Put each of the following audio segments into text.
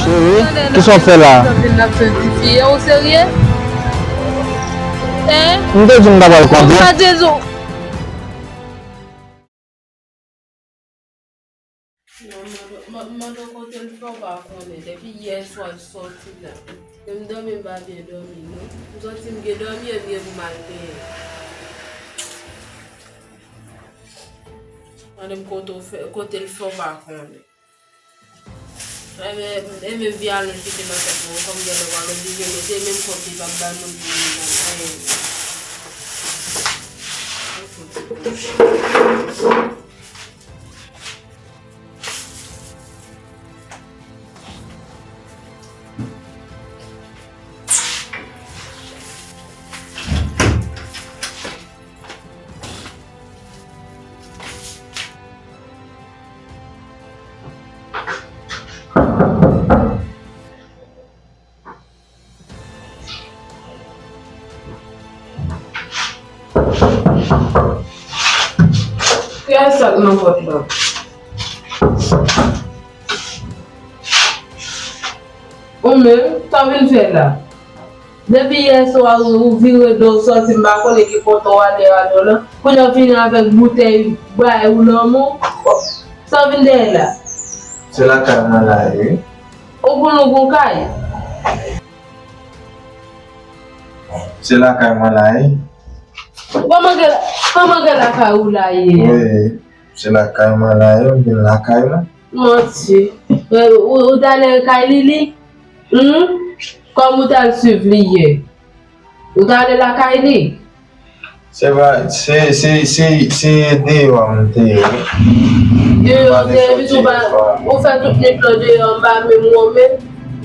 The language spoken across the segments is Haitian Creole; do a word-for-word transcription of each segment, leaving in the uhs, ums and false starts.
Cheri, kisa w fè la? Ou serye? Hein? M te di m ta pral kondwi. Ou pa di ou. Non, m mande, m mande kote l fè w pa konnen. Depi yè swa l sòti la. Menm dòmi m pa byen dòmi, non. M santi m gen dòmi, epi m al peye. Mande m kote w fè, kote l fè w pa konnen. Enben, enben, vye alonj ki te nan tèt mwen, kòm gen lè w al oblije mete, menm kòb li p ap ba nou pou nou nan anyen. Kiyès sa k nan pòt la? Ou menm, sa w vin fè la? Depi yè swa ou vire do w sòti, m pa konnen ki kote w ale a do w lan. Kounye a w vini avèk boutèy bay ou nan men w. Sa w vin dèyè la? Se lakay mwen la ye, wi. Ou konn ou gon kay? Se lakay mwen la ye. Kòman gen, kòman gen lakay ou la ye? Wi, se lakay mwen la ye, m vin lakay mwen. Manti. Ou, ou t ale kay Lili? Hum? Kòm ou t al swiv li yè. Ou t ale lakay li? Se pa, se, se, se, se deyò a m te ye, wi. Deyò a m te ye, epi tou ba, ou fè tout nèg lan deyò anba menm wè w menm.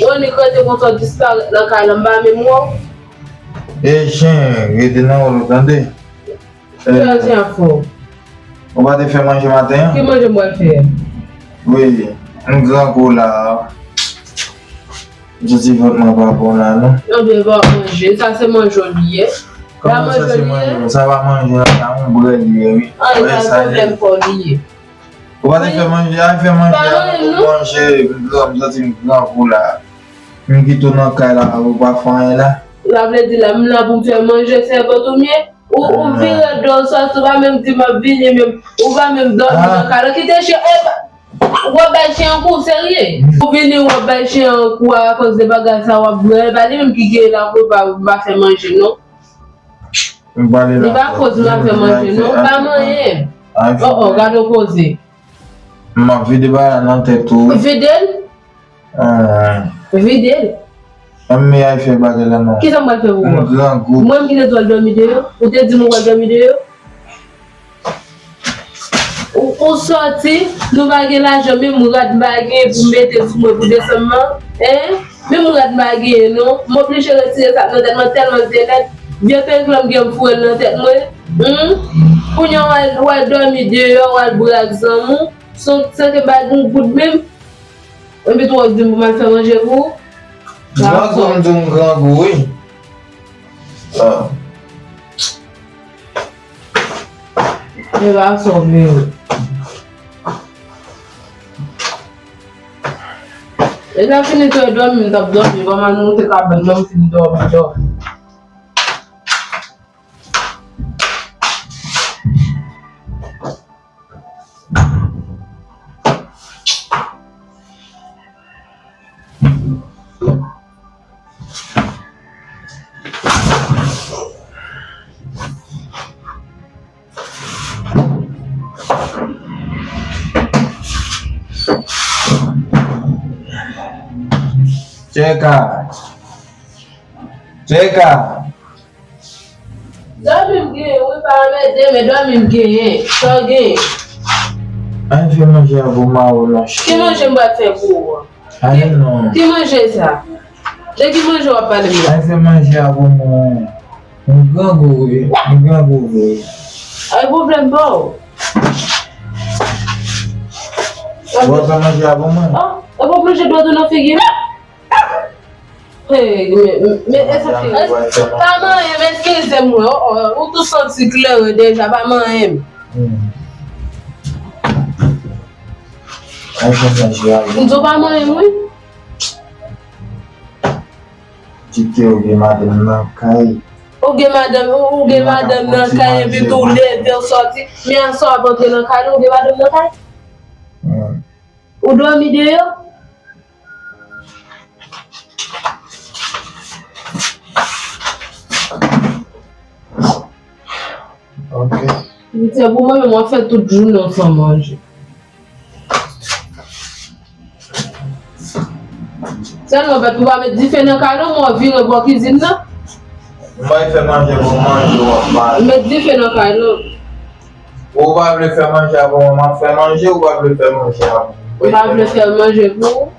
Ou annik rete konsa w disparèt nan kay la anba menm wè w. E chen, rete nan wòl ou tande. Ki jan chen ap fè w? Ou pa te fè manje maten an? Ki manje m pral fè? Wi, m grangou la. M santi vant mwen pa bon la, non. Anben, pa manje. Sa se manje w li ye. Kòman sa se manje w? Sa pa manje, sa yon brèd li ye, wi. An, sa pwoblèm pa w li ye. Ou pa te fè manje, al fè manje, ou manje, m santi m grangou la. M kite w nan kay la, ou pa fè anyen la. Sa vle di la, m la pou m fè manje, sèvant ou m ye? Ou, ou vire do w sòti, ou pa menm di m ap vini menm. Ou pa menm dòmi nan kay la. Kite chen, e, w ap bay chen an kou, serye? Ou vini, w ap bay chen an kou akoz de bagay sa w ap bwè. E pa li menm ki gen la pou pa, pa fè manje, non. Li pa koz m pa fè manje, non. Pa manyen. Oh, oh, gade w koze. M ap vide bagay la nan tèt ou. Vide l? Ah. Vide l. Ann, men al fè bagay la non. Kisa m pral fè pou ou? M grangou. Mwen m ki te di w al dòmi deyò? Ou te di m ou pral dòmi deyò? Ou, ou sòti, nou pa gen lajan, menm rad m pa gen pou mete sou mwen pou desanm nan. Hein? Menm rad m pa gen non. M oblije retire sa k nan tèt mwen tèlman m te lèd. Vye perik lan m gen m foure l nan tèt mwen. Hum? Kounye a w al, w al dòmi deyò, w al bwè ak zanmi w. San, san ke m pa gen yon goud menm. Epi tou w ap di m pou m al fè manje pou ou? Grangou, m di w m grangou, wi. Ah. E pa sa w vle, wi. E lè fini tou, e dòmi, m t ap dòmi. Kòman nou te ka ban m dòmi, fini dòmi, dòmi. Tcheka. Tcheka. Dòmi m genyen, wi, pa anmède, men dòmi m genyen. Sa w genyen? Al fè manje a pou mari w non, cheri. Ki manje m pral fè pou ou an? Ayen non. Ki manje sa? De ki manje w ap pale m la? Al fè manje a pou mwen. M grangou wi, m grangou vre. Ay pwoblèm pa w. W ap fè manje a pou mwen? Ah, e pa w plonje dwèt ou nan figi m? Hey, men, men, men, eskize m, pa manyen m, eskize m, wi, oh, oh, ou tou santi kleren deja, pa manyen m. Hmm. Ay, fè manje a, wi. M di w pa manyen m, wi. Kite ou gen madanm nan kay. Ou gen madanm, ou gen madanm nan kay, epi tou w leve, w sòti. Men aswè w ap antre nan kay la, ou gen madanm nan kay? Hmm. Ou dòmi deyò? Ok. Misye, pou mwen menm, w ap fè tout jounen w san manje. Sèlman, bèt, ou pa met dife nan kay la, mwen vire bò kizin nan. Mwen fè manje pou manje, w ap pale. Met dife nan kay la. Ou pa vle fè manje avè mwen, m ap fè manje, ou pa vle fè manje avè mwen. Ou pa vle fè manje pou ou?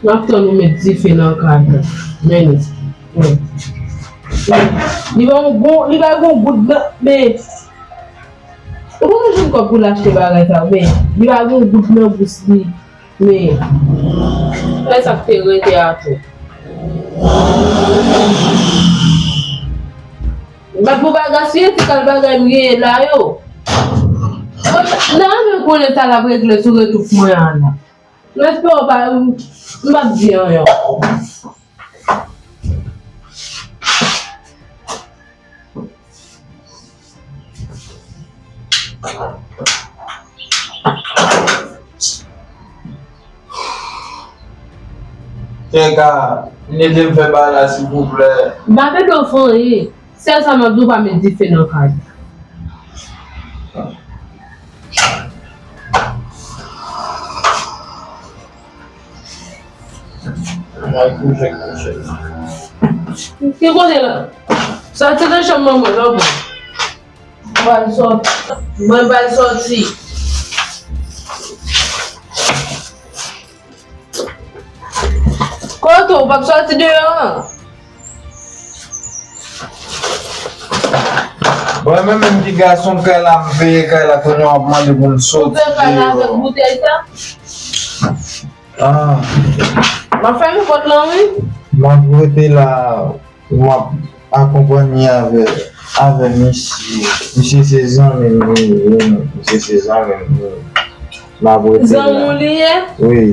M ap tann ou met dife nan kay la. Men li. Men. Li pa gon, li pa gon gout nan, men. Ou pa jwenn kòb pou l achte bagay sa, men. Li pa gon gout nan bouch li. Men, fè sa k te rete a tou. Bat pou bagay, si e ti kal bagay m genyen la yo. Nan men konnen sa l ap regle sou retouf mwen an la. M espere w pa, m p ap di anyen ankò. Tchèka, vin ede m fè bagay la, silvouplè. M pa pede w fè anyen. Sèl sa m ap di w, pa met dife nan kay la. Ki kote la? Sòti nan chanm manman w, non, bon. Mwen pral sòti. Mwen pral sòti. Kote w p ap sòti deyò an? Bon, mwen menm ki gason kay la, m peye kay la, kounye a w ap mande pou m sòti deyò. Ou peye kay la avèk boutèy sa? Ah. M ap fèmen pòt lan, wi. M ap rete la, m ap akonpanye avè, avè misye. Misye se zanmi m, wi, wi, misye se zanmi m, wi. M ap rete la. Zanmi w li ye? Wi,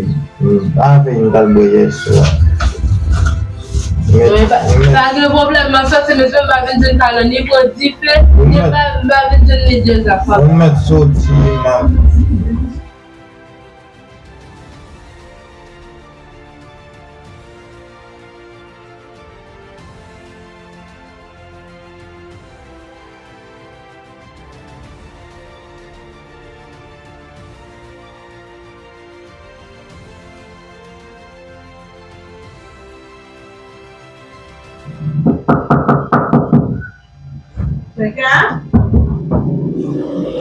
wi. Avè l m t al bwè yèswa. Men, men pa gen pwoblèm, m ap sòti, mesye, m pa vin jwenn kay la, ni pran dife, ni pa, m pa vin jwenn ni djèz ak papa. Ou mèt sòti, m ap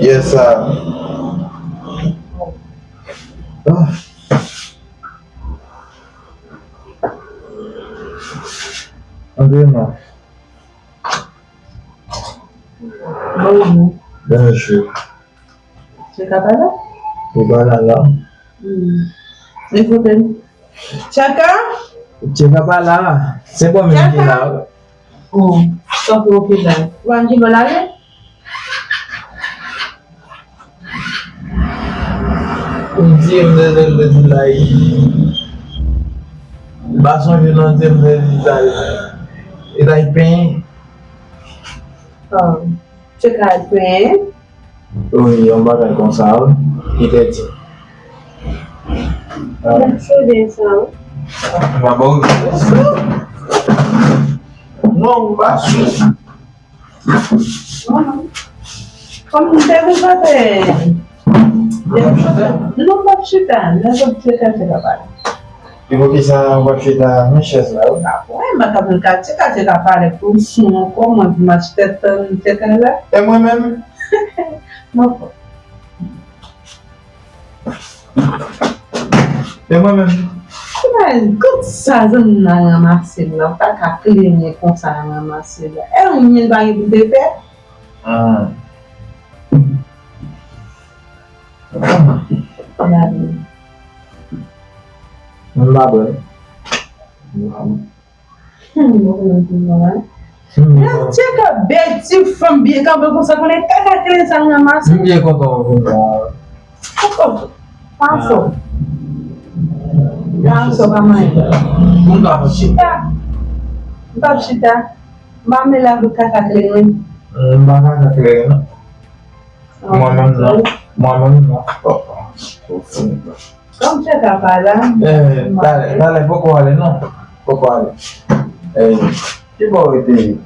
Yes, sir. Ah. Antre non. Bonjou. Bonjou. Tchèka pa la? Ou pa la la. Hmm. Li kote l? Tchèka? Tchèka pa la. Se bon menm ki la. Oh, tanpri, ok la. Ou pa di bò l ale? Ou di m deja l te di l ay. M pa sonje non, di m te di l ay. Li t ay penyen. Oh, Tchèka al penyen. Wi, yon bagay konsa, wi. Li te di. Ah. Mèsi byen sa, wi. M pa ba w. Non, m pa sou. Kòm m te konprann, non, m p ap chita. Nenpòt Tchèka, Tchèka pale. E poukisa w p ap chita nan chèz la, wi? Ah, wi, m pa t ap pral ka Tchèka, Tchèka pale pou m sou ankò, mwen pou m achte tan Tchèka la. E mwen menm? Mwen. E mwen menm? Kouman, kote sa zanmi m nan ranmase m la, ou pa ka plenyen konsa ranmase la. E yon nyen pa gen pou te fè? Ah. Gade. Mwen pa bwè. Hmm, mwen konnen pou mwen. Tcheka bèl ti fanm byen kanpe konsa, konnen kaka kle sa l ranmase. M byen kontan w vin la. Koko, pa fò. Pa fò, pa manyen. Moun pa fò chita. M p ap chita. M pa mele avèk kaka kle mwen. M pa kaka kle non. Mwen menm non. Mwen menm non. Kòm tcheka pa la. Eh, talè, talè, poko ale non. Poko ale. Eh, ki bò w rete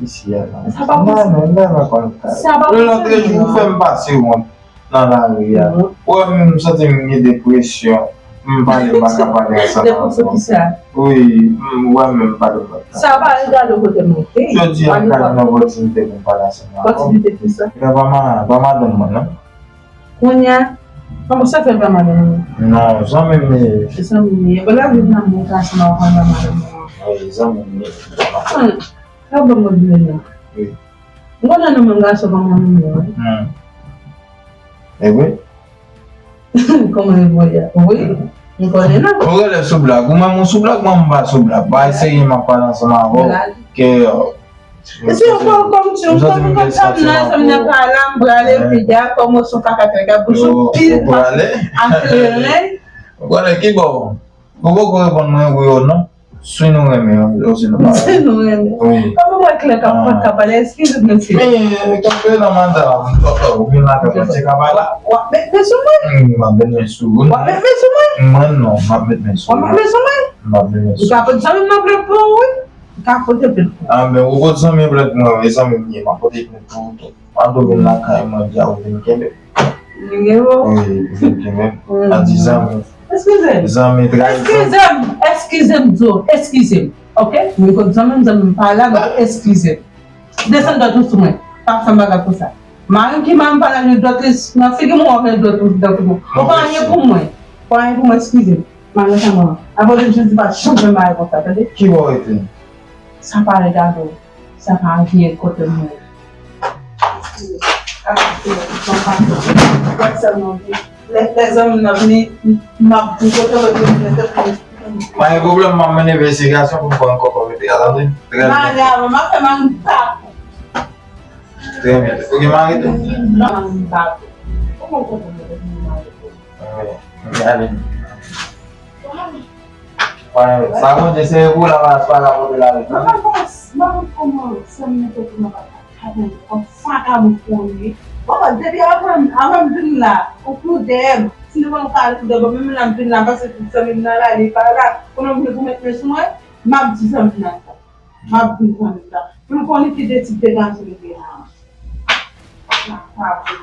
isi a la? Sa pa posib. Mwen menm, mwen pa konn kay. Sa pa posib. Lòt jou, ou fè m pase wont nan lari a. Ou wè m santi m gen depresyon. M pale, m pa ka pale ansanm avè w. Depresyon ki sa? Wi, m wè menm pale m pa ka. Sa pa regade kote m rete. Jodi a, m ka jwenn opòtinite pou m pale ansanm avè w. Opòtinite ki sa? Mwen pa ma-, pa madanm mwen non. Kounye a, kòman sa fè pa madanm mwen? Non, zanmi m li ye. Zanmi m li ye. Bon, la vi nan moun ka ansanm avè pa madanm mwen. Wi, zanmi m li ye. Hmm. Sa w ban mwen di non. Wi. M konnen non, mwen gason pa mwen menm non. Hmm. E vre? Kòman e vre a? Wi. M konnen non. Ou rele sou blag. Ou menm ou sou blag, mwen m pa sou blag. Pa eseye m ap pale ansanm avè w. Blag. Ke, euh, e si yo pran kòm si yo pran kòm sa m nan, sa m nan pa la, m prale, piga, kòm ou sou kaka kaka, bouch ou pil, a kleren. Ou prale ki bò? Ou poko reponn mwen wi ou non. Si nou renmen, wi, ou si nou pa renmen. Si nou renmen. Wi. Kòman mwen klè k ap, k ap pale, eskize m mesye. Men, kanpe nan madanm, tòtò, ou vin lakay mwen, se ka pale. W ap met men sou mwen? M ap met men sou ou. W ap met men sou mwen? Mwen non, m ap met men sou ou. W ap met men sou mwen? M ap met men sou ou. Ou ka pot zanmi m nan plent pou ou, wi. Ou ka pote plent pou ou. Ah, men ou pot zanmi m plent mwen, wi, zanmi m ye, m ap pote plent pou ou tou. Mwen tou vin lakay mwen, di a ou vin kenbe. Wi, vin kenbe. A di zanmi. Eskize m. Zanmi trayi zanmi. Eskize m, eskize m, Zo, eskize m. Oke? Mwen kot zanmi m, zanmi m pa la, men eskize m. Desann dwèt ou sou mwen. Pa fè m bagay konsa. Mari ki mari m pa la, gen dwèt nan figi m, ou gen dwèt nan figi m. Ou pa anyen pou mwen. Ou pa anyen pou mwen, eskize m. Malè sa mwen. Avan de Jezi pa janm fè bagay konsa, tande? Ki bò w rete? Sa pa regade w. Sa pa vye kote mwen. Lè, lè zanmi nan vini, m ap di kote w rete, mwen te pran. Pa gen pwoblèm, m ap mennen envestigasyon pou m konn kòman w rete a, tande? Trè byen. Mari avan, m ap fè mari m pa. Trè byen. Ou gen mari tou? Non, mari m pa. Kòman w konprann mwen gen mari tou? Wi, wi, ale. Sa Bondye se pou la pa pa rapote la wi. Mwen pa konprann, mwen pa konprann kòman sa m mete pou mwen pa ka konn sa ka mwen konnen. Bon, depi avan, avan m vin la, ou kou dèyè m. Si nou pa ka kou dèyè m, menm la m vin la, m pase tout zanmi m nan la, li pa la. Konnen w vle pou met men sou mwen, m ap di zanmi m nan sa. M ap di zanmi m nan. Pou l konnen ki de tip de gason li gen la. Sa pa bon.